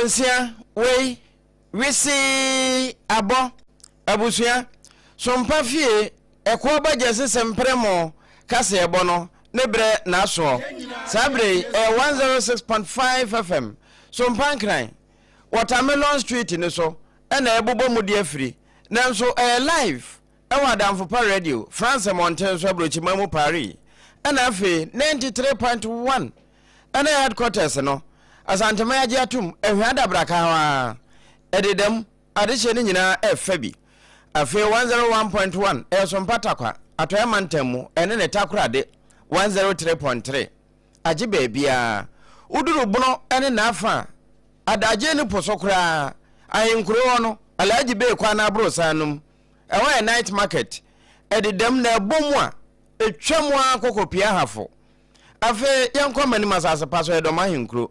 Aduonsia, wei, wesee, abɔ, abusua, sompa fie, ɛkoɔ ba gyɛse sɛ mprɛmo, kaseɛbɔ no, ne berɛ n'asoɔ. Saa berɛ yi, ɛyɛ 106.5 FM, Sompa Nkran, Watermelon Street no so na ɛbobɔ mu de afiri, nanso ɛyɛ live wɔ Adamfo Pa Radio, France mmɔnten so aburokyiman mu Paris, ɛna afei 93.1 ɛne headquarters no, Asanteman agye atom, Ahwia Adabraka hɔ ara, ɛdeda mu, adehyeɛ no nyinaa ɛfa bi. Afei 101.1 ɛyɛ Sompa Tarkwa, Atɔeɛ Mantam mu, ɛne ne Takorade 103.3 agye baabiara. Woduru Bono ne n'afa a, adagye ne po so koraa, ahenkuro hɔ no, Alhaji Bey kwan no aborosan no mu, ɛhɔ yɛ night market, ɛdeda mu na ɛbɔ mu a, ɛtwa mu ara kɔ kɔpie Ahafo. Afei yɛnkɔ m'anim asase pa so, ɛyɛ Dɔm ahenkuro.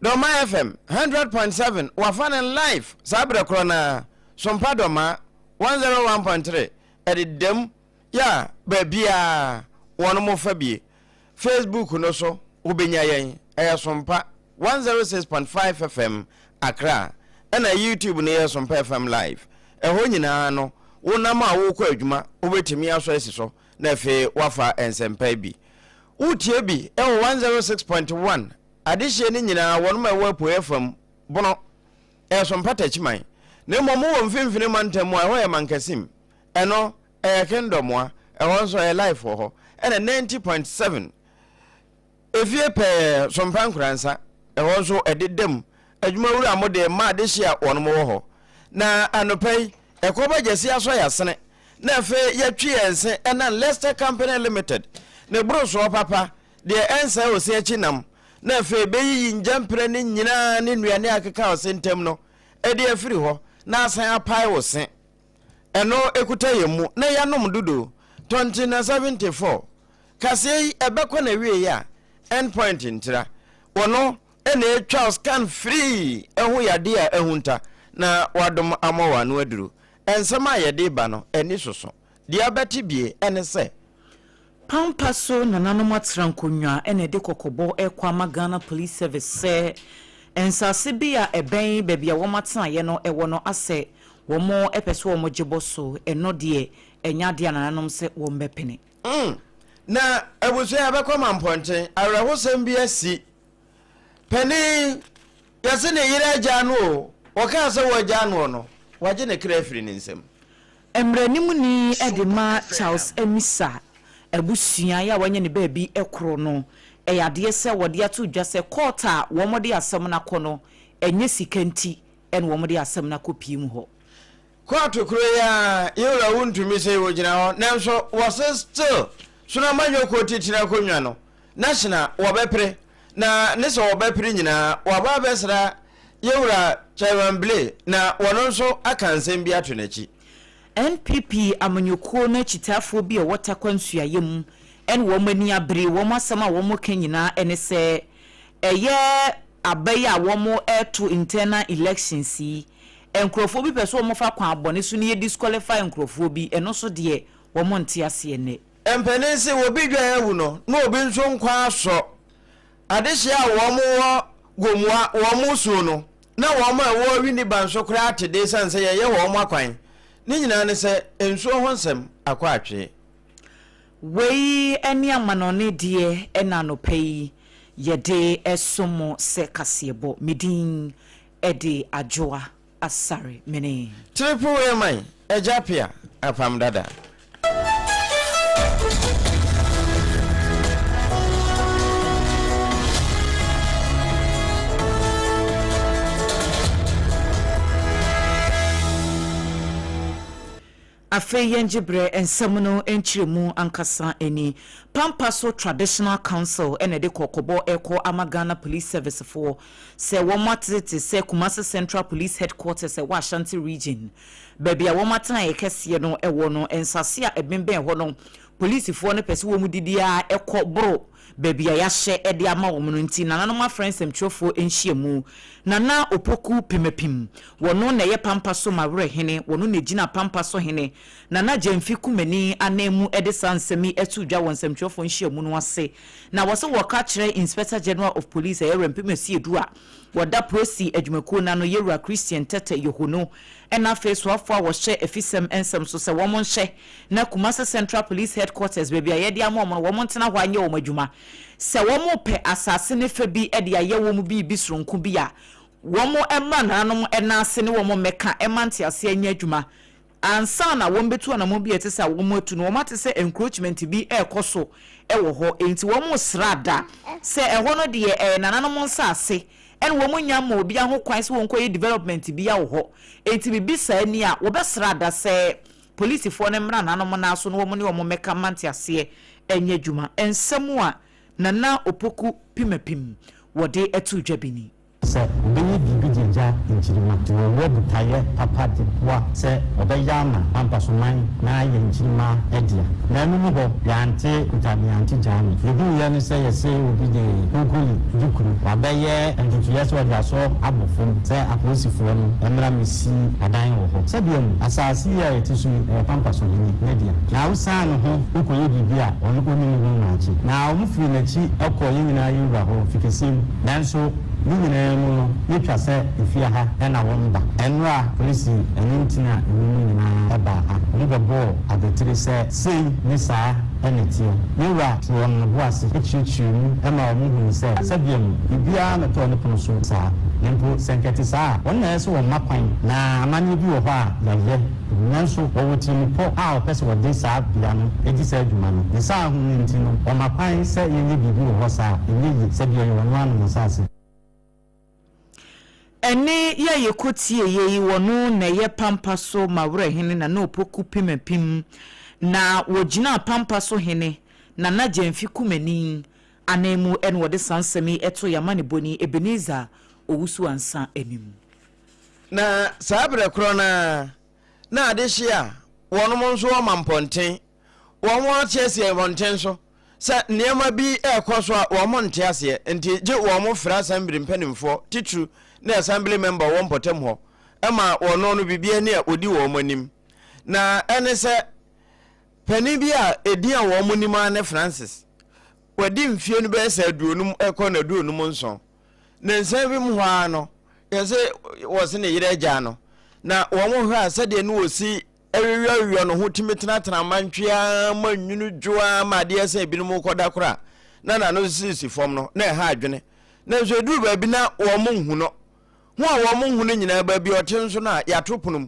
Dɔma FM 100.7 wafa no live saa berɛ korɔ no ara, Sompa Dɔma 101.3 ɛdeda mu yɛ a baabiara wɔn fa bie. Facebook no so wobɛnya yɛn, ɛyɛ Sompa 106.5 FM Accra, ɛna YouTube no yɛ Sompa FM Live. Ɛhɔ nyinaa no, wonam a worekɔ adwuma wobɛtumi asɔ asi so na afei woafa nsɛmpa bi. Wotie bi wɔ 106.1 adehyeɛ no nyinaa wɔnom a ɛwɔ apueɛ fam bono ɛyɛ Sompa Takyiman na mmom wowɔ mfimfini mantam mu a ɛhɔ yɛ Mankasim ɛno ɛyɛ Kingdomwa ɛhɔ nso ɛyɛ life wɔ hɔ ɛna 90.7 Efie pɛɛ so mpa nkoransa, ɛhɔ nso ɛdeda mu, adwumawura mo de mma adehye a wɔnom wɔ hɔ. Na anɔpa yi, ɛkɔ ba gyasi asɔ yasene, na afei yɛtwe yɛn se ɛnam Leicester Company Limited, ne borosoɔ papa, deɛ ɛnsɛe ose akyi nam, na afei bɛyiyi ngyampira no nyinaa ne nnuane a akeka ose ntam no de afiri hɔ, na asan apae wo se. Ɛno ɛkuta yɛn mu, na yɛanom dodo, tɔnte na 74. Kaseɛ yi ɛbɛkɔ n'awieɛ a, end point ntira. Wɔno na ɛtwa wo scan free ɛho yadeɛ a ahunta na wadom ama wo ano aduro. Nsɛm a yɛde ba no ani soso. Deɛ abɛte bie ɛne sɛ. Pampa so nananom atra nkonnwa na ɛde kɔkɔbɔ rekɔ ama Ghana Police Service sɛ nsase bi a ɛbɛn baabi a wɔn atenaeɛ no wɔ no asɛ wɔn pɛ sɛ wɔn gye bɔ so, ɛno deɛ ɛnyɛ adeɛ a nananom sɛ wɔn bɛpene. Mm, na abusua yɛbɛkɔ ma mpɔnkyen, awerɛhosɛm bi asi. Panin, yɛse ne yere agyaa no o, wɔkaa sɛ wɔagyaa noɔ no, wagye ne kra afiri ne nsam. Mmaranimni de ma Charles Amissah abusua yi a wanya ne baabi koro no, ɛyɛ adeɛ sɛ wɔde ato dwa sɛ kɔɔt a wɔde asɛm no akɔ no, ɛnyɛ sika nti na wɔde asɛm no akɔpue mu hɔ. Kɔɔto koro yi ara yewura wontumi sei wogyina hɔ nanso wɔse still sono amanyɔkuo titire akonnwa no national wɔbɛpere na ne sɛ wɔbɛpere nyinaa waba abɛsra yewura Chairman Blay na wɔno nso aka nsɛm bi ato n'akyi. NPP amanyɔkuo no akyitaafoɔ bi a ɛwɔ Tarkwa nsuaeɛ mu ne wɔn ani abere, wɔn asɛm a wɔka nyinaa ne sɛ ɛyɛ aba yi a wɔreto internal elections yi, Nkurɔfoɔ bi pɛ sɛ wɔfa kwan bɔne so na yɛ disqualify nkurɔfoɔ bi, ɛno nso deɛ wɔn nte aseɛ nnɛ. Mpanin se obi dwan awu no na obi nso nkwa asɔ. Adehyeɛ a wɔn wɔ Gomoa wɔn suo no na wɔn a ɛwɔ Winneba nso koraa te de esiane sɛ yɛyɛ wɔn akwan. Ne nyinaa ne sɛ nsuo ho nsɛm akɔ atwee. Wei ne amanɔne deɛ na anɔpa yi yɛde som mo sɛ kaseɛbɔ. Me din de Adwoa Asare Mene. Triple A man, Agya Pia, Apam Dada. Afei yɛngye berɛ nsɛm no nkyerɛmu ankasa ani. Pampaso Traditional Council na ɛde kɔkɔbɔ rekɔ ama Ghana Police Service foɔ sɛ wɔn atete sɛ Kumasi Central Police Headquarters ɛwɔ Ashanti Region, baabi a wɔn atenaeɛ kɛseɛ no wɔ no, nsase a ɛbenbɛn hɔ no, Polisifoɔ no pɛ sɛ wɔn didi ara kɔ boro baabi a yɛahyɛ de ama wɔn no nti, nananom afrɛ nsɛmtwerɛfoɔ nhyiamu. Nana Opoku Pemapim, wɔno na ɛyɛ Pampa so Mawerɛ hene, wɔno na ɛgyina Pampa so hene Nana Gyamfi Kumani ananmu de saa nsɛm yi too dwa wɔ nsɛmtwerɛfoɔ nhyiamu no ase. Na wɔse wɔka kyerɛ Inspector General of Police ɛyɛ Rempem Asiedu a wɔda Prosi adwumakuo no ano Yɛwura Christian Tetteh Yohuno ɛna afei soafoɔ a wɔhyɛ afisɛm nsɛm so sɛ wɔn nhyɛ na Kumasi Central Police Headquarters baabi a yɛde ama wɔn no wɔn ntena hɔ anyɛ wɔn adwuma. Sɛ wɔn repɛ asase no fɛ bi de ayɛ wɔn biribi soronko bi a, wɔn mmra nananom nan ase ne wɔn mmɛka mma nteaseɛ nyɛ adwuma ansa na wɔbɛtu anammɔn bi a ɛte sɛ a wɔatu no. Wɔate sɛ encroachment bi rekɔ so wɔ hɔ, enti wɔresra da sɛ ɛhɔ no deɛ ɛyɛ nananom nsase ɛna wɔn nnya mma obiara ho kwan sɛ wɔnkɔyɛ development biara wɔ hɔ. Enti biribi saa ni a, wɔbɛsra da sɛ Polisifoɔ no mmra nananom nan so na wɔn ne wɔn mmɛka mma nteaseɛ nyɛ adwuma. Nsɛm a Nana Opoku Pimapim wɔde too dwa bi ni. Sɛ wɔbɛyɛ biribi de agya nkyirimma, nti wɔwɔ botaeɛ papa de boa sɛ wɔbɛyɛ ama Ampasoman na ayɛ nkyirimma dea. Na ɛno mu hɔ, yɛante kuta me yɛante gyaa me. Yɛhuuiɛ ne sɛ yɛse obi de konkoli dukuru, wabɛyɛ ntotoeɛ sɛ ɔde asɔ abɔ fam sɛ apolisifoɔ no mmra mmɛsi adan wɔ hɔ. Sɛdeɛ mu, asase yi a yɛte so yi, ɛyɛ Pampaso hene ne dea. Na wosiane ne ho wokɔyɛ biribi a, ɔno ɔnni ne ho mmaakye. Na wɔfirii n'akyi kɔɔ yɛn nyinaa yɛn wura hɔ fikɛseɛ mu. Nanso ne nyinaa mu no, ne twa sɛ efie ha na wɔba. Ɛnnora polisi ne ntini a ɛwɔ mu nyinaa baa ha. Wɔbɛbɔɔ abotire sɛ sei ne saa na ɛteɛ. Yɛn wura too wɔn ne bo ase kyerɛkyerɛɛ mu ma wɔhunuu sɛ sɛdeɛ no, biribiara mmɛtɔɔ ne pono so saa. Na mpo sɛ anka ɛte saa a, wɔn na ɛsɛ sɛ wɔma kwan. Na amanneɛ bi wɔ hɔ a yɛayɛ. Nanso wɔwɔ tirimupɔ a wɔpɛ sɛ wɔde saa bea no di saa dwuma no. Ne saa ho no nti no, wɔma kwan sɛ yɛnyɛ biribi wɔ hɔ saa a, ɛnyɛ yie, sɛdeɛ ɛyɛ wɔn ara nom asase. Ɛnne yi a yɛkɔtieeɛ yi, wɔno na ɛyɛ Pampa so Mawerɛ hene Nana Opoku Pemapim, na wɔgyinaa Pampa so hene Nana Gyamfi Kumani ananmu na wɔde saa nsɛm yi too yɛn amanebɔni Ebenezer Owusu Ansah anim. Na saa berɛ korɔ no ara na adehye a wɔnom nso wɔma mpɔnten, wɔn ateaseɛ mmɔnten so sɛ nneɛma bi rekɔ so a wɔn nte aseɛ nti gye wɔn frɛ asɛmbere mpanimfoɔ titiriw ne assembly member wɔ mpɔtam hɔ ma wɔn no biribi ani a wɔdi wɔn anim. Na ɛne sɛ panin bi a edin a wɔn nim ara ne Francis, wadi mfie no bɛyɛ sɛ aduonum rekɔ n'aduonum nson. Ne nsa bi mu hɔ ara no, yɛsɛ wɔse ne yere agyaa no. Na wɔn hwɛ a sɛdeɛ ne wɔsi ɛwewɛwewɛ no ho tumi tenatena mantwe ara ma nwunu dwo ara ma adeɛ sɛ ebinom kɔda koraa na n'ano sisi fam no, na ɛha adwene. Nanso ɛduru baabi na wɔn nhu no. Ho a wɔn nhu no nyinaa baabi a ɔte nso no a yɛato pono mu.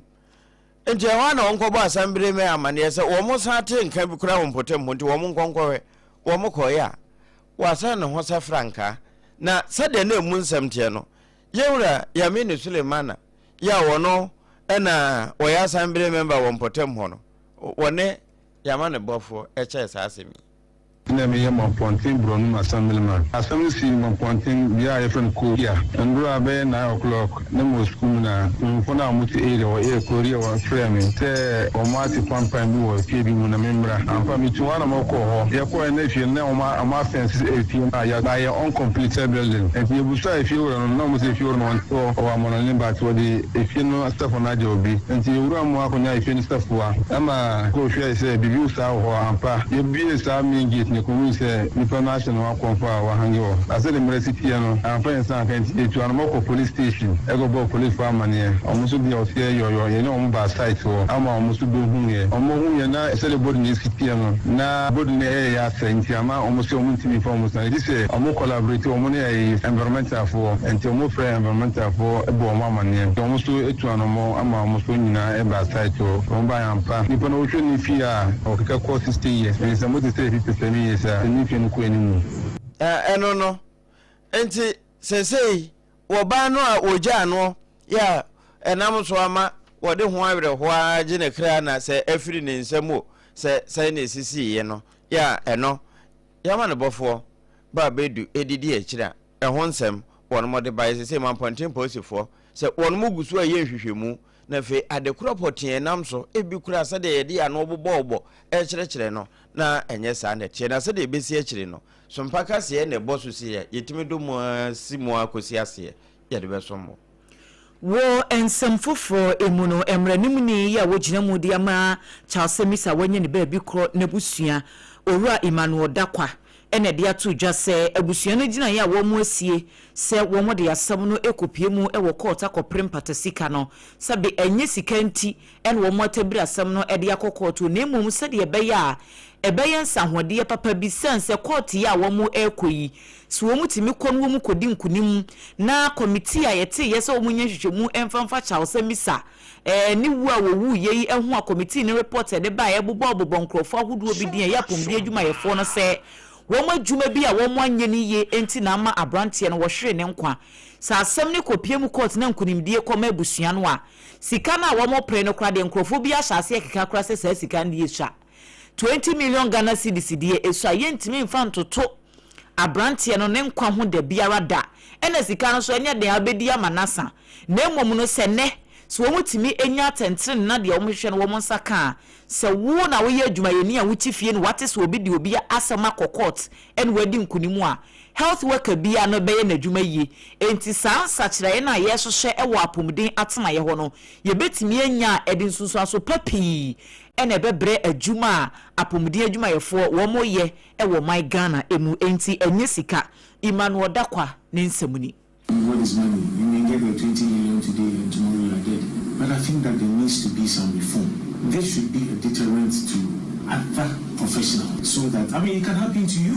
Nti ɛhɔ ara na wɔnkɔbɔ asɛmbere mɛ amanneɛ sɛ wɔn san te nka bi koraa wɔ mpɔtam hɔ nti wɔn nkɔ nkɔhwɛ. Wɔn kɔeɛ a, wasan ne ho sɛ frankaa. Na sɛdeɛ na emu nsɛm teɛ no, yɛn wura Yamini Sulemana yi a ɔno na ɔyɛ Assembly member wɔ mpɔtam hɔ no, wɔne yɛn amanebɔfoɔ kyɛɛ saa asɛm yi. Nna meyɛ Mampɔnten Borɔnom Assemblyman. Asɛm no sii Mampɔnten, bea a yɛfrɛ no Korea. Ndora bɛyɛ 9 o'clock na mowɔ sukuu mu na mpanyimfo no a wɔtse area hɔ, yɛ Korea hɔ frɛɛ me sɛ wɔate pampan bi wɔ fie bi mu na memmra. Ampa, metuu hɔ na mokɔɔ hɔ. Yɛkɔe na fie no na wɔafɛnse efie no a yɛayɛ uncompleted building. Ntsi yebusaa efiewura no na wɔse efiewura no ɔnntse hɔ, ɔwɔ amɔnɔne but wɔdze efie no asafo no agye obi. Ntsi yewuraa mu akɔnya efie no safoa ma kɔhwɛe sɛ biribi saa wɔ hɔ ampa. Yebuee saa main gate no yekohui sɛ nyimpa no ahyɛ no ho akɔmfo a wɔahange hɔ. Na sɛdeɛ mmerɛ si teɛ no, amfa yɛn nsa anka nti yetuu anamɔ kɔɔ police station kɔbɔɔ polisfoɔ amaneɛ. Wɔn nso deɛ ɔseɛ yɔyɔ, yɛne wɔn baa site hɔ ama wɔn nso bɛhuuiɛ. Wɔn huiɛ na sɛdeɛ body no si teɛ no, na body no reyɛ asɛe nti ama wɔn se wɔn ntumi mfa wɔn nsa gye sɛ wɔn collaborate wɔn ne ɛyi environmental foɔ. Nti wɔn frɛɛ environmental foɔ bɔɔ wɔn amaneɛ. Nti wɔn nso tu anamɔ ama wɔn nso nyinaa baa site hɔ. Wɔn baeɛ ampa, nipa no wohwɛ ne fie a ɔkeka kɔ 60 years. Nti sɛ mote sɛ 57 years a, ne mfie no kɔ anim. Ɛno no nti seesei wɔbaa no a wɔgyaa noɔ yɛ a ɛnam so ama wɔde ho awerɛhoɔ ara gye ne kra na sɛ afiri ne nsam o, sɛ sɛn na ɛsisiiɛ no yɛ a ɛno yɛama no bɔfoɔ ba bɛdu ɛdidi akyiri a ɛho nsɛm wɔnom de baeɛ. Seesei Mampɔnten polisifoɔ sɛ wɔnom gu so a ɛyɛ nhwehwɛmu. Na afei ade korɔ pɔtee a ɛnam so, ebi koraa sɛdeɛ yɛde yɛn ano bobɔbobɔ rekyerɛkyerɛ no, na ɛnyɛ saa na ɛteɛ. Na sɛdeɛ ɛbɛsi akyire no, so mpa kaseɛ na ɛbɔ so sei a, yɛtumi dɔ mu ara si mu ara kɔsi aseɛ, yɛde bɛsom mo. Wɔ nsɛm foforɔ mu no, mmaranimni yi a wɔgyina mu de ama Charles Amissah a wanya ne baabi korɔ n'abusua, Owura Emmanuel Dakwa na ɛde ato dwa sɛ abusua no gyinaeɛ a wɔasie sɛ wɔde asɛm no rekɔpue mu wɔ kɔɔto akɔpere mpata sika no, sɛbe ɛnyɛ sika nti na wɔatabiri asɛm no de akɔ kɔɔto na mmom sɛdeɛ ɛbɛyɛ a ɛbɛyɛ nsahodeɛ papa bi sane sɛ kɔɔto yi a wɔrekɔ yi, sɛ wɔtumi kɔ na wɔkɔdi nkonim na kɔmitii a yɛteeɛ sɛ wɔnyɛ nhwehwɛmu mfa mfa Charles Amissah ne wu a wɔwuiɛ yi ho a kɔmitii no repɔt a ɛde baeɛ bobɔɔbobɔ nkurɔfoɔ ahodoɔ bi din a ɛyɛ apɔmuden adwumayɛfoɔ no sɛ wɔn adwuma bi a wɔanyɛ no yie nti na ama aberanteɛ no wɔhweree ne nkwa. Sɛ asɛm no kɔpue mu kɔɔto na nkonimdie kɔma abusua no a, sika no a wɔpere no koraa deɛ nkurɔfoɔ bi ahyɛ aseɛ keka koraa sɛ saa sika no deɛ ɛsua. 20 million Ghana cedis deɛ ɛsua yɛntumi mfa ntoto aberanteɛ no ne nkwa ho da biara da, ɛna sika no nso ɛnyɛ den a wobɛdi ama no asa, na mmom no sɛ nnɛ sɛ wɔtumi nya atɛntenenee na deɛ wɔhwehwɛ no wɔn nsa ka a, sɛ wo na woyɛ adwumayɛni a wote fie na woate sɛ obi de obi asɛm akɔ court ɛna wadi nkunim a, health worker biara no bɛyɛ n'adwuma yie. Enti saa nsakyeraeɛ no a yɛrehwehwɛ wɔ apɔmuden atenaeɛ hɔ no, yɛbɛtumi anya a ɛde nsunsuanso pa pii na ɛbɛbrɛ adwuma a apɔmuden adwumayɛfoɔ wɔyɛ wɔ ɔman Ghana mu enti ɛnyɛ sika. Emmanuel Dakwa ne nsɛm ni. What is money? You may get the 20 million today and tomorrow you are dead. But I think that there needs to be some reform. This should be a deterrent to other professionals so that, I mean, it can happen to you.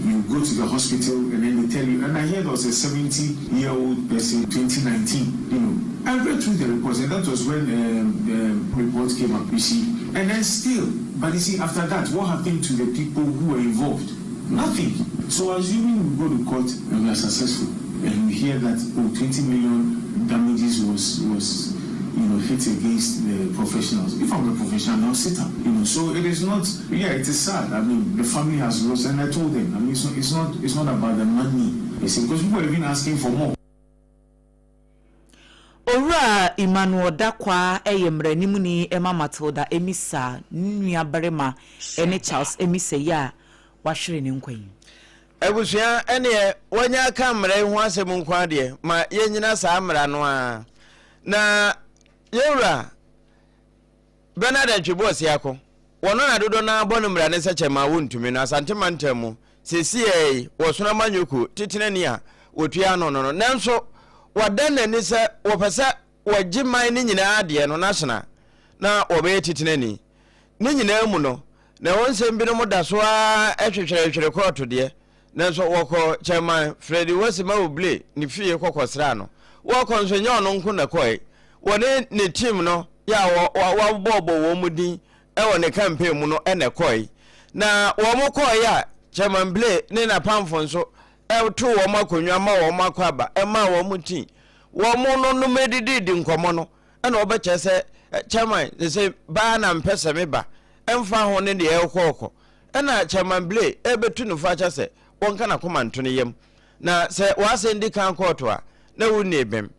You go to the hospital and then they tell you, and I hear there was a 70 year old person, 2019, you know. I read through the reports, and that was when the report came up, you see. And then still, but you see, after that, what happened to the people who were involved? Nothing. So assuming we go to court and we are successful, and we hear that, oh, 20 million damages was hit against the professionals. If I'm a professional, I'll sit up. So it is not, yeah, it is sad. I mean, the family has lost, and I told them, I mean, it's not about the money. You see, because people are even asking for more. Owura Emmanuel Dakwa yɛ mmaranimni ma Matilda Amissah ne nuabarima ne Charles Amissah yi a wahwere ne nkwa yi. Abusua, ɛneɛ wɔanya aka mmara yi ho asɛm nko adeɛ ma yɛnyina saa mmara no ara na yɛwura Bernard Antwi Boasiako wɔno na dodoɔ no ara bɔ no mmara ne sɛkyɛ ma wɔntumi no Asante mantam mu seesei yi wɔsono amanyɔkuo titenani a wɔtua ano no no nanso wɔada n'ani sɛ wɔpɛ sɛ wɔgye man no nyinaa adeɛ no national na wɔbɛyɛ titenani ne nyinaa mu no na ɛwɔ nsɛm binom da so ara hwehwɛrehwere kɔɔto deɛ nanso wɔkɔ Chairman Freddy Wasima Oble ne fie kɔkɔsraa no. Wɔkɔ nso nyɛ ɔno nko na kɔe. Wɔne ne team no yɛ a wɔabɔbɔ wɔn mu din wɔ ne campaign mu no na ɛkɔe. Na wɔn kɔe a Chairman Blay ne n'apamfo nso too wɔn akonnwa ma wɔn akɔ aba maa wɔn tea. Wɔn no nom dididi nkɔmmɔ no ɛna wɔbɛkyerɛ sɛ chairman sɛ baa na mpɛ sɛ meba ɛmfa ho ne deɛ ɛrekɔɔkɔ. Ɛna Chairman Blay ɛrebɛtu no fo akyɛ sɛ wɔnka n'akoma nto ne yam na sɛ w'asɛm di kan kɔɔto a na wonni bem.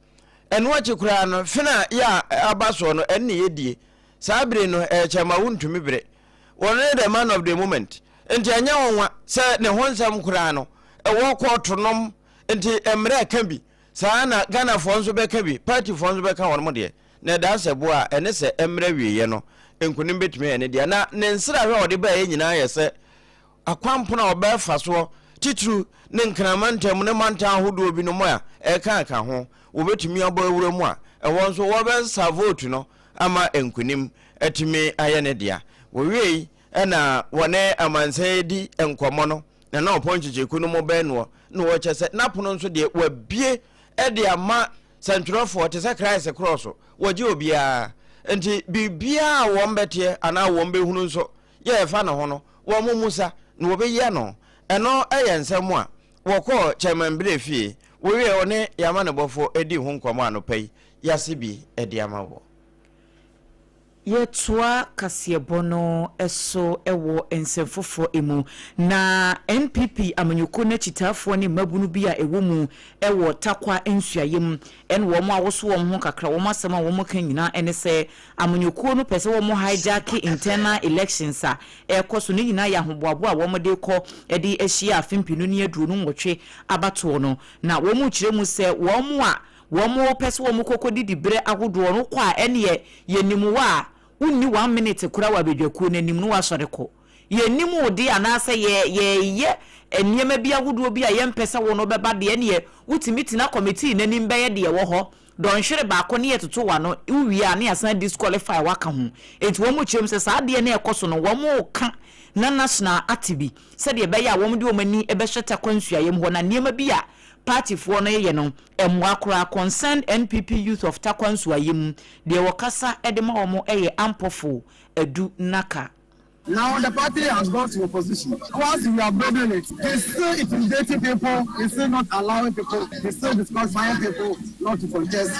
Ɛno akyi koraa no fena yɛ a aba soɔ no ɛno ne yɛdie. Saa bere no ɛyɛ Chairman wontumi bere. Wɔno ne the man of the moment nti ɛnyɛ nwanwa sɛ ne ho nsɛm koraa no ɛwɔ kɔɔto nom nti mmerɛ ɛka bi. Saa ara na Ghanafoɔ nso bɛka bi, partyfoɔ nso bɛka wɔn deɛ. Na ɛdaa sɛ boa a ɛne sɛ ɛmmrɛ awieeɛ no, nkonim bɛtumi ayɛ ne dea. Na ne nsrahwɛ a ɔde baeɛ nyinaa yɛ sɛ akwampɔn a ɔbɛfa soɔ, titiriw ne Nkran mantam ne mantam ahodoɔ binom a ɛreka ho, wɔbɛtumi abɔ awura mu a ɛhɔ nso wɔbɛsa vote no ama nkonim atumi ayɛ ne dea. Wɔwiei na wɔne amansan redi nkɔmmɔ no, na na ɔpɔn kyekyeku no mu bɛn noɔ, na wɔkyɛ sɛ n'apono nso deɛ wabue de ama sɛntwerɛfoɔ te sɛ Christ krɔɔso, wɔgye obiara. Nti biribiara a wɔn bɛteɛ anaa wɔn bɛhunu nso yɛ ɛfa ne ho no, wɔn mmusa na wɔbɛyi ano. Ɛno yɛ nsɛm a wɔkɔɔ Chairman Blay fie, wɔwie ɔne yɛn amanebɔfoɔ dii ho nkɔmmɔ anɔpa yi, yɛase bi de ama wɔ. Yɛtoa kaseɛbɔ no so wɔ nsɛm foforɔ mu. Na NPP amanyɔkuo no akyitaafoɔ ne mmabunu bi a ɛwɔ mu wɔ Tarkwa nsuaeɛ mu ne wɔn a wɔso wɔn ho kakra, wɔn asɛm a wɔka nyinaa ne sɛ amanyɔkuo no pɛ sɛ wɔn hijack internal elections a ɛrekɔ so no nyinaa yɛ ahoboaboa a wɔde rekɔ de ahyia afe 2028 abatoɔ no. Na wɔrekyerɛ mu sɛ wɔn a Wɔn pɛ sɛ wɔn kɔ kɔdidi berɛ ahodoɔ no kɔ a ɛneɛ yɛnim wo a wonni one minute koraa wɔ abadwakuo no anim na woasɔre kɔ. Yɛnnim wo deɛ anaasɛ yɛ yɛyɛ nneɛma bi ahodoɔ bi a yɛmpɛ sɛ wo no wobɛba deɛ ɛneɛ wotumi tena committee no anim bɛyɛ deɛ ɛwɔ hɔ dɔnhwere baako ne yɛtoto w'ano wowie a ne yɛasan disqualify wo aka ho. Enti wɔn kyerɛ mu sɛ saa adeɛ no a ɛkɔ so no wɔn reka na national ate bi sɛdeɛ ɛbɛyɛ a wɔn de wɔn ani bɛhyɛ Tarkwa nsuaeɛ mu hɔ na nneɛma bi a party foɔ no yɛ no mmoa koraa. Concerned NPP Youth of Tarkwa Nsuaeɛ mu, deɛ wɔkasa de ma wɔn yɛ Ampofo Adu Naka. Now the party has gone to opposition. Whilst we are building it, he's still intimidating people, he's still not allowing people, he's still disqualifying people not to contest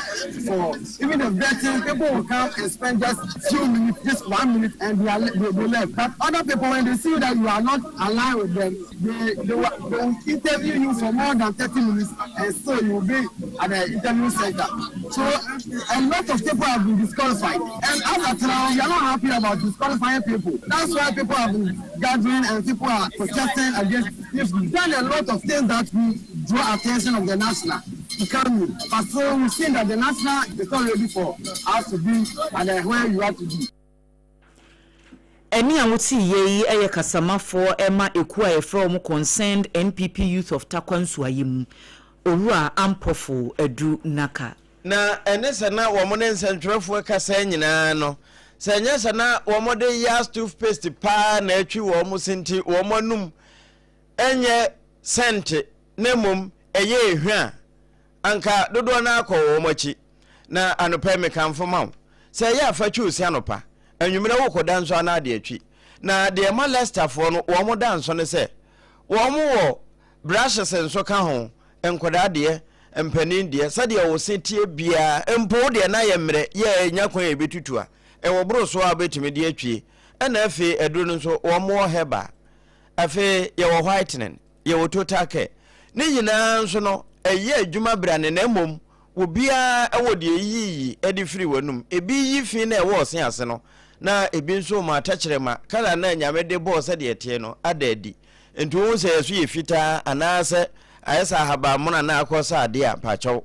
for even the vetting. People will come and spend just few minutes, just 1 minute, and they left. But other people, when they see that you are not aligned with them, they will interview you for more than 30 minutes, and still you will be at the interview center. So a lot of people have been disqualified. And as at now, we are not happy about disqualifying people. That's why people have been gathering and people are protesting against. We've done a lot of things that we draw attention of the national to come in. But so we've seen that the national is not ready for us to be at the where you have to be. Ɛne a wote yie yi yɛ kasamafoɔ ma ekuo a yɛfrɛ wɔn Concerned NPP Youth of Tarkwa Nsuaeɛ mu, Owura Ampɔfo Adu Naka. Na ɛne sɛ na wɔn ne nsɛntwerɛfoɔ kasa nyinaa no, sɛ ɛnyɛ sɛ na wɔde Yas toothpaste paa na atwi wɔn se nti wɔn anum nyɛ sɛnte na mmom ɛyɛ ehwa a, anka dodoɔ no ara kɔ wɔn akyi. Na anɔpa yi mekamfo ma wo sɛ ɛyɛ a fa twi wo se anɔpa, anwummerɛ wokɔda nso anaa de atwi. Na deɛ ɛma Leicesterfoɔ no wɔn da nso ne sɛ wɔn wɔ brushes nso ka ho, nkwadaa deɛ, mpanin deɛ, sɛdeɛ wo se teɛ biara, mpo wo deɛ na ayɛ mmerɛ yɛ a ɛnya kwan a ɛbɛtutu a, ɛwɔ boro so a wobɛtumi de atwie. Ɛna afei aduro no nso wɔn wɔ herbal, afei yɛwɔ whitening, yɛwɔ total care. Ne nyinaa nso no ɛyɛ adwuma brane na mmom obiara wɔ deɛ eyiyi de firi w'anum. Ebi yi fi na ɛwɔ ɔse ase no, na ebi nso ma atɛkyerɛma, kala no a Nyame de bɔɔ sɛdeɛ ɛteɛ no, ada adi. Nti wohu sɛ ɛso yɛ fitaa anaasɛ ayɛ sɛ ahabanmono anaa akɔ sɛ adeɛ a, mpakyɛw,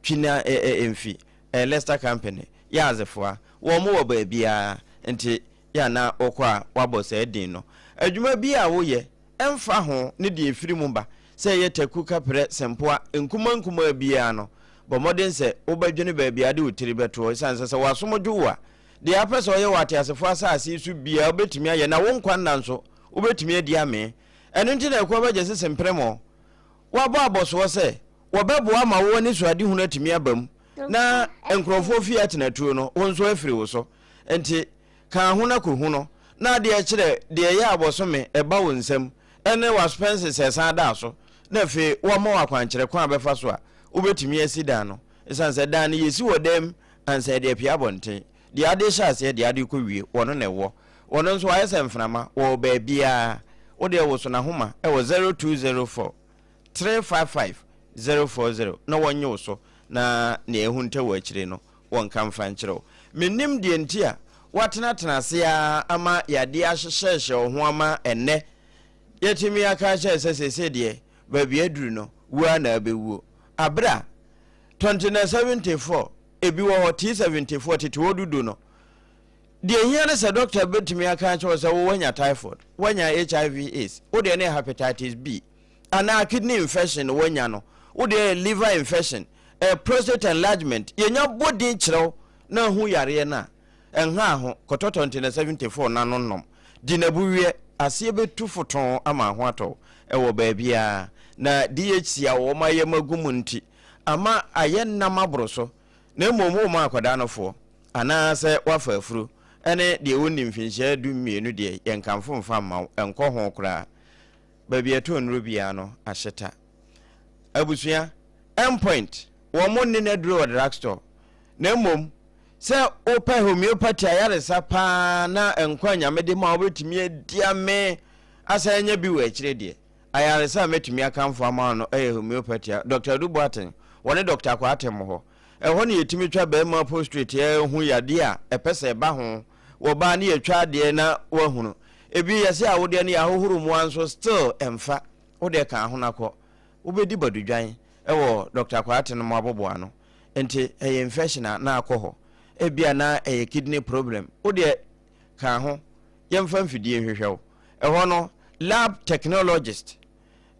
twi na ɛmfi. Ɛyɛ Lester Company, yɛ adzefoa. Wɔn wɔ baabiara, nti yɛ a na wokɔ a woabɔ saa din no. Adwuma biara a woyɛ, ɛmfa ho ne deɛ ɛfiri mu ba, sɛ ɛyɛ taku, kaprɛ, sempoa, nkumaa nkumaa biara no, bɔ mmɔden sɛ wobɛdwene baabi a wode wo tiri bɛtoɔ, ɛsiane sɛ sɛ w'asom dwo wo a, deɛ apɛ sɛ ɔyɛ wɔ ateasefoɔ asase yi so biara wobɛtumi ayɛ, na wo nkwa nna nso, wobɛtumi adi amee. Ɛno nti na Akuo Abɛgye sese mprɛmɔ wɔabɔ abɔsoɔ sɛ wɔbɛboa ma wo anisoadehunu atumi aba mu, na nkurɔfoɔ fie atenatuo no, wo nso afiri wo so. Enti, ka ho na kɔhu no, na adeɛ kyerɛ deɛ ɛyɛ a bɔsome ɛba wo nsam, ɛne w'aspɛnses a ɛsan da so, na afei wɔama wo akwankyerɛ kwan a bɛfa so a wobɛtumi asi dan no, ɛsiane sɛ dan no yɛsi wɔ dan mu ansa yɛde apue abɔnten. Deɛ ade rehyɛ aseɛ, deɛ ade rekɔwie, wɔno na ɛwɔ. Wɔno nso wayɛ sɛ mframa, wɔwɔ baabiara. Wo deɛ woso n'ahoma wɔ 0204 355 040 na wɔnnye wo so na nea ahunta wɔ akyire no wɔnka mfa nkyerɛ wo. Mennim deɛ nti a woatenatena ase ara ama yadeɛ ahyehyɛhyɛ wo ho ama ɛnnɛ yɛatumi aka akyerɛ sɛ seesei deɛ baabi aduru no, wuo ara na abɛwuo. Aberɛ a 2974 ebi wɔ hɔ, T74 tete hɔ dudu no, deɛ ɛhia ne sɛ dɔkta bɛtumi aka akyerɛ wo sɛ wo woanya typhoid, woanya HIV AIDS, wo deɛ no yɛ hepatitis B, anaa kidney infection na woanya no, wo deɛ yɛ liver infection, ɛyɛ prostate enlargement, yɛnya bɔ din kyerɛ wo na ahu yareɛ no a, ɛnha ho, kɔtɔ 2974 no ano nom, di n'abuwiɛ, aseɛ bɛtu fotoo ama ho atɔ wo, ɛwɔ baabiara, na DHC a wɔn ayam agu mu nti, ama ayɛ nnam aboro so, na mmom woma akwadaa no foɔ, anaa sɛ woafa afuro, ɛne deɛ ɔnni mfinhyia 12 deɛ, yɛnkamfo mfa mma wo, ɛnkɔ ho koraa. Baabi a ɛtɔ nnuro biara no, ahyeta. Abusua, Endpoint, wɔn nne no aduro wɔ drugstore, na mmom, Sɛ wopɛ homeopathy ayaresa paa na nkwa a Nyame de ma wo wobɛtumi adi amee asan anya bi wɔ akyire deɛ, ayaresa a mɛtumi akamfo ama wo no yɛ homeopathy a Dɔkta Adu Boateng, wɔne Dɔkta Kwarteng wɔ hɔ. Ɛhɔ na yɛtumi twa barima prostrate hu yadeɛ a ɛpɛ sɛ ɛba ho wɔ baa ne yɛtwa adeɛ na wahunu. Ebi yɛse awodeɛ no yɛahohoro mu ara nso still ɛmfa. Wodeɛ ka ho na kɔ. Wobɛdi badudwan wɔ Dɔkta Kwarteng mo aboboano. Nti ɛyɛ infection a na akɔ hɔ. Ebia na ɛyɛ kidney problem. Wo deɛ ka ho, yɛmfa mfidie nhwehwɛ wo. Ɛhɔ no, lab technologist,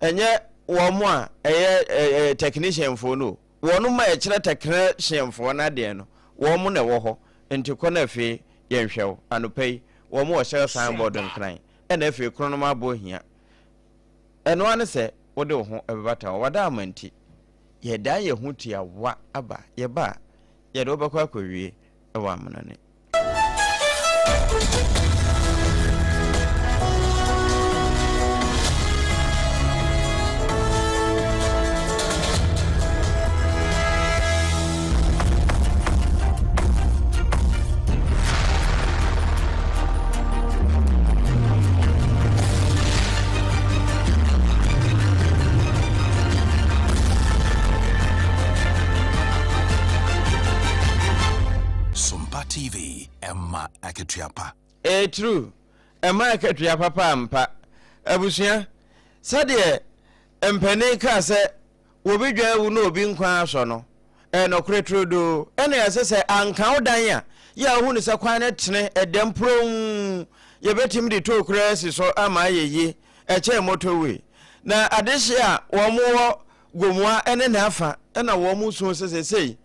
ɛnyɛ wɔn a ɛyɛ technician foɔ no o, wɔn ma ɛkyerɛ technician foɔ no adeɛ no, wɔn na ɛwɔ hɔ. Nti kɔ na afei yɛnhwɛ wo. Anɔpa yi, wɔn wɔ Shell signboard Nkran, ɛna afei Kronom Aboɔ Hia. Ɛno ara ne sɛ wode wo ho bɛbata wɔn. Wada ama nti. Yɛdan yɛn ho tiawa aba. Yɛba a, yɛde wo bɛkɔ akɔwie wɔ amena no. Sompa TV, ɛma akatua pa. Ɛyɛ true, ɛma akatua papa ampa. Abusua, sɛdeɛ mpanin kaa sɛ Obi dwan awu na obi nkwa asɔ no, ɛyɛ nɔkorɛ turodoo. Ɛna ɛsɛ sɛ anka wo dan a, yɛ a wohu no sɛ kwan no tene, ɛdɛm puronn, yɛbɛtumi de tow koraa asi so ama ayɛ yie, ɛkyɛn motorway. Na adehyeɛ a wɔn wɔ Gomoa ne n'afa na wɔn su sɛ seesei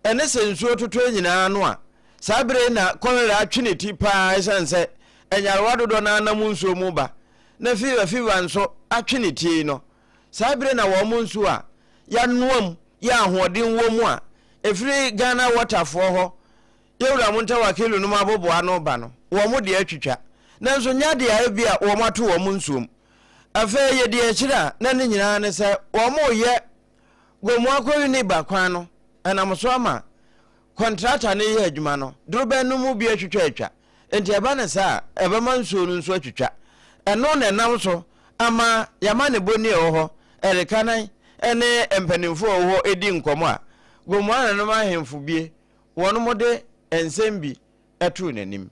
ɛne sɛ nsuo totɔ nyinaa no a, saa berɛ yi na kɔlera atwe ne ti paa ɛsiane sɛ nyarewa dodoɔ no ara nam nsuo mu ba, na fever fever nso atwe ne ti no. Saa bere na wɔn nsuo a yanoa mu yɛ ahoɔden wɔ mu a ɛfiri Ghana Water foɔ hɔ, Yɛwura Muntawakilu nom aboboa ano ba no, wɔn deɛ atwitwa. Nanso nyɛ adeɛ a ebia wɔn ato wɔn nsuo mu. Afei yɛdi akyire a na ne nyinaa ne sɛ wɔreyɛ Gomoa kɔ Winneba kwan no, ɛnam so ama kɔntrata no reyɛ adwuma no, dorobɛn no mu bi atwitwa atwa. Enti ɛba no saa a, ɛbɛma nsuo no nso atwitwa. Ɛno na ɛnam so ama yɛamanebɔni a ɛwɔ hɔ, Elkanan ne mpanimfoɔ a ɛwɔ hɔ di nkɔmmɔ a, Gomoa nananom ahemfo bie, wɔnom de nsɛm bi too n'anim.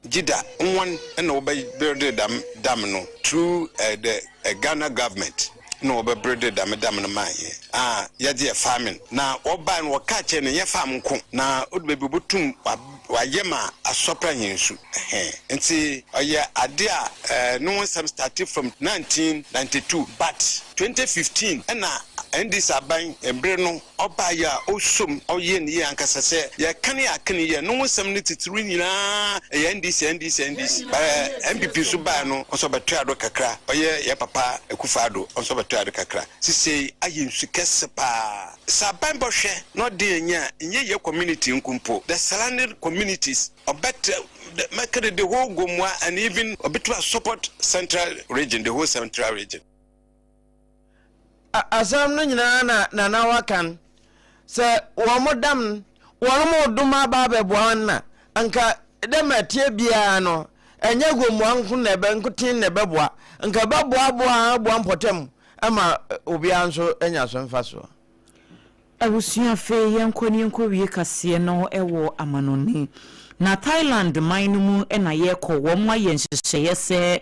Gyida hɔn na wɔbɛ builde dɛm dam no through the Ghana government na wɔbɛ builde dɛm dam no maa hɛn a yɛdze yɛ farming na wɔbae no wɔkaa kyerɛ no nnyɛ farm nko na odu beebi obotum ɔayɛ ma asɔpra hɛn nsu ɛhɛn ntsi ɔyɛ ade a no ho nsɛm starte from 1992 but 2015 na NDC aban mber no Ɔbaeɛ a ɔsom ɔyɛ ne yie ankasa sɛ yɛka ne yɛaka ne yie no ho nsɛm no titiriw nyinaa ɛyɛ NDC NDC NDC but NPP nso baeɛ no nso ɔbɛtoa do kakra ɔyɛ yɛ papa Akufo Addo nso ɔbɛtoa do kakra sisei ayɛ nsu kɛse paa sɛ aban bɔhwɛ na ɔde anya a nyɛ yɛ community nko mpo the surrounding communities ɔbɛtrɛ mɛka de the whole Gomoa and even ɔbɛtumi a support central region the whole central region. Asɛm no nyinaa na Nana waka no. Sɛ wɔn dam no, wɔn dom aba abɛboa wɔn na anka dɛ ma ɛteɛ biara no, ɛnyɛ Gomoa nko na ɛbɛ nkoten na ɛbɛboa, anka ɛbɛboaboa aboa mpɔtam ama obiara nso anya so mfasoɔ. Abusua afei yɛnkɔ ne yɛnkɔ wie kaseɛ no wɔ amanɔne. Na Thailand man no mu na yɛrekɔ, wɔn ayɛ nhyehyɛeɛ sɛ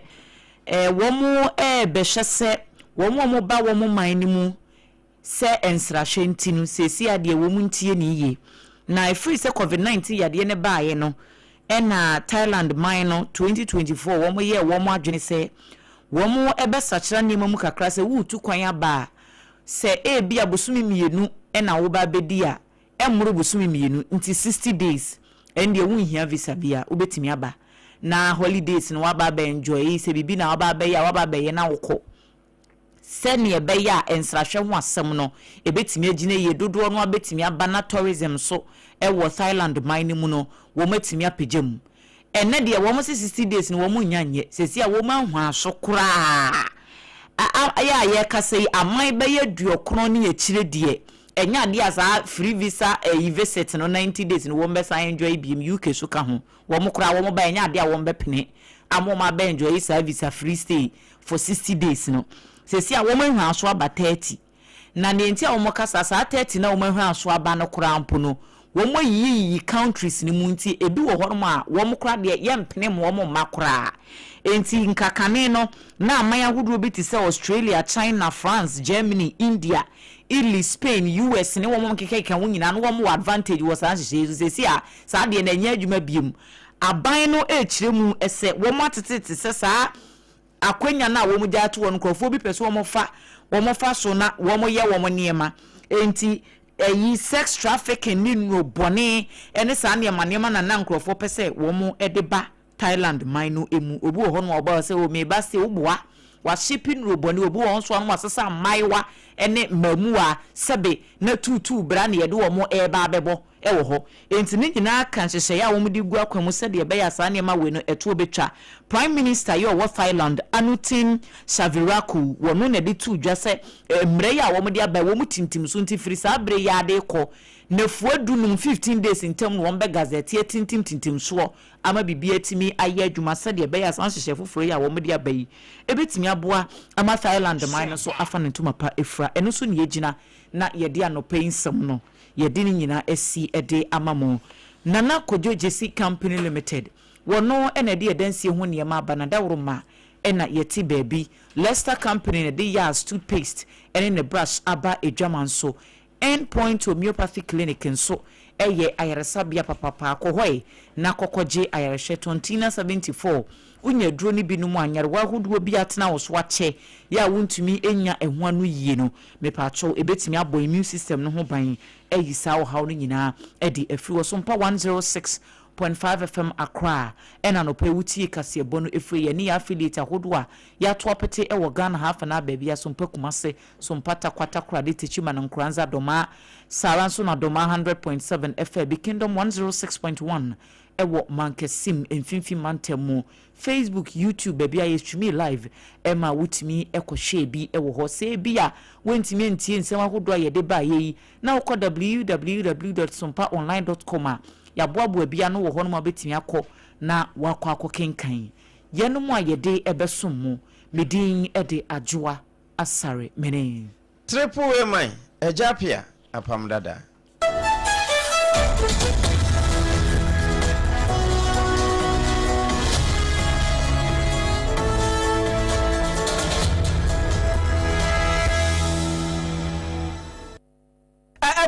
wɔn rebɛhwɛ sɛ wɔn a wɔba wɔn man no mu sɛ nsrahwɛ nti no seesei adeɛ wɔn ntie no yie. Na ɛfiri sɛ covid 19 yadeɛ no baeɛ no ɛna Thailand man no 2024 wɔn yɛɛ wɔn adwene sɛ wɔn bɛsakyera nneɛma mu kakra sɛ woretu kwan aba a Sɛ ebia bosome mmienu na woba abɛdi a, ɛmmoro bosome mmienu, nti 60 days, ɛndeɛ wonhia visa bia, wobɛtumi aba na holidays no woaba abɛ enjoy, sɛ biribi na woaba abɛyɛ a woaba abɛyɛ na wokɔ. Sɛdeɛ ɛbɛyɛ a nsrahwɛ ho asɛm no ɛbɛtumi agyina yie, dodoɔ no ara bɛtumi aba na tourism nso wɔ Thailand man no mu no wɔatumi apagya mu. Ɛnnɛ deɛ wɔn se 60 days no wɔn nnya nyɛ, seesei a wɔn ahua so koraa a yɛ a yɛrekasa yi aman bɛyɛ aduokron ne akyire deɛ Ɛnyɛ adeɛ a saa free visa ɛyi visit no 90 days no wɔn bɛsan enjoy biem. UK so ka ho, wɔn koraa wɔn ba, ɛnyɛ adeɛ a wɔn bɛpene ama wɔn abɛ enjoy saa visa free stay for 60 days no. Sɛsi a wɔn ahwa so aba 30, na nea nti a wɔn kasa saa 30 na wɔn ahwa so aba no koraa mpo no, wɔn ayiyiyi countries no mu, nti ebi wɔ hɔnom a wɔn koraa deɛ yɛmpene mu wɔn mma koraa. Nti nkakane no na aman ahodoɔ bi te sɛ Australia, China, France, Germany, India, Italy, Spain, US ne wɔn nkekeka ho nyinaa no, wɔn wɔ advantage wɔ saa nhyehyɛ yi so. Sɛsi a saa deɛ na ɛnyɛ adwuma biem. Aban no ɛrekyerɛ mu sɛ wɔn atetete sɛ saa akwanya no a wɔn gya ato wɔn, nkurɔfoɔ bi pɛ sɛ wɔn fa so na wɔn yɛ wɔn nneɛma. Nti ɛyi sex trafficking ne nnuro bɔne ɛne saa nneɛma na nkurɔfoɔ pɛ sɛ wɔn de ba Thailand man no mu. Obi wɔ hɔ no a ɔba sɛ o meba se woboa wahyepe nnuro bɔne. Obi wɔ hɔ nso a no wasesa mmaayewa ne mmamuwa sɛbe na tuutuu bra na yɛde wɔn ɛreba abɛbɔ ɛwɔ hɔ. Nti ne nyinaa ka nhyehyɛeɛ a wɔn de gu akwan mu sɛdeɛ ɛbɛyɛ a saa nneɛma wei no ɛtoɔ bɛtwa. Prime Minister yi a ɔwɔ Thailand, Anutin Charnvirakul, wɔno na de to dwa sɛ mmerɛ yi a wɔn de aba, wɔn tintim so. Nti firi saa bere yi ade kɔ nafua 15, 15 days ntam no, wɔn bɛ gazette atintim tintim soɔ ama biribi atumi ayɛ adwuma sɛdeɛ ɛbɛyɛ a saa nhyehyɛ foforɔ yi a wɔn de aba yi ebɛtumi aboa ama Thailand man no so afa ne ntoma pa efura. Ɛno nso ne yɛgyina na yɛde anɔpɛ yi nsɛm no yɛde ne nyinaa asi de ama mo. Nana Kodwo Gyesi Company Limited, wɔno ɛna ɛde ɛdansie ho nneɛma aba na daworo ɛna yɛte baabi. Lester Company na ɛde Yas toothpaste ɛne ne brush aba adwama nso. Endpoint Homeopathy Clinic nso ɛyɛ ayaresabea papapa. Kɔ hɔ yi na kɔkɔgye ayarehwɛ. Tontina 74, wonya aduro no bi nom a, nyarewa ahodoɔ bi atena wo so akyɛ yɛ a wontumi nya ɛho ano yie no, mepaakyɛw, ɛbɛtumi abɔ immune system no ho ban ayi saa ɔhaw no nyinaa ɛde afiri wɔ so mpa. 106.5 FM Accra ɛna nɔpɛ wotie kaseɛbɔ no ɛfiri yɛne yɛ affiliate ahodoɔ a yɛato apete ɛwɔ Ghana ha afa no baabi a Sompa Kumase, Sompa Takwa, Takoradi, Techiman, Nkoranza, Dɔmaa saa ara nso na Dɔmaa 100.7 FM, Kingdom 106.1 ɛwɔ Mankasim mfimfini mantam mu. Facebook, YouTube, baabi a yɛstream live ɛma wotumi ɛkɔhwɛ bi ɛwɔ hɔ. Sɛ ebi a wontumi ntie nsɛm ahodoɔ a yɛde baayɛ yi na wokɔ www.sompaonline.com a, yɛaboaboa bi ano wɔ hɔ nom a wobɛtumi akɔ na wakɔ akɔ kenkan. Yɛnom a yɛde ɛbɛsom mu, medin ɛde Adwoa Asare Mene. Triple A man, Agya Pia apam dada.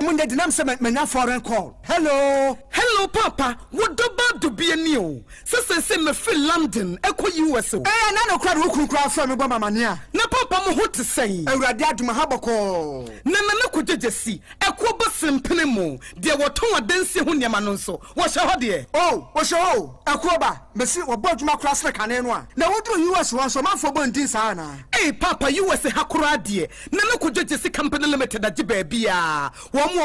Munyɛ dinam sɛ manya foreign call. Hello. Hello, Papa. Wodɔ ba dubie ni o. Sɛ sɛ mefiri London ɛkɔ US o. Ɛyɛ na nokora de wo kunu koraa frɛ me bɔ mamane a. Na papa, mo ho te sɛn? Awurade adom, ha bɔkɔɔ. Na Nana Kɔgyegye si ɛkoɔ bɔ sempene mu deɛ wɔtɔn adansie ho nneɛma no nso, wɔhyɛ hɔ deɛ? O, wɔhyɛ hɔ o. Ɛkoɔ ba mesi wɔbɔ adwuma koraa sene kane no a na woduru US hɔ nso, ɔmanfoɔ bɔ ndin saa anaa? Ei papa, US ha koraa deɛ, Nana Kɔgyegye si Company Limited agye baabiaa wɔn.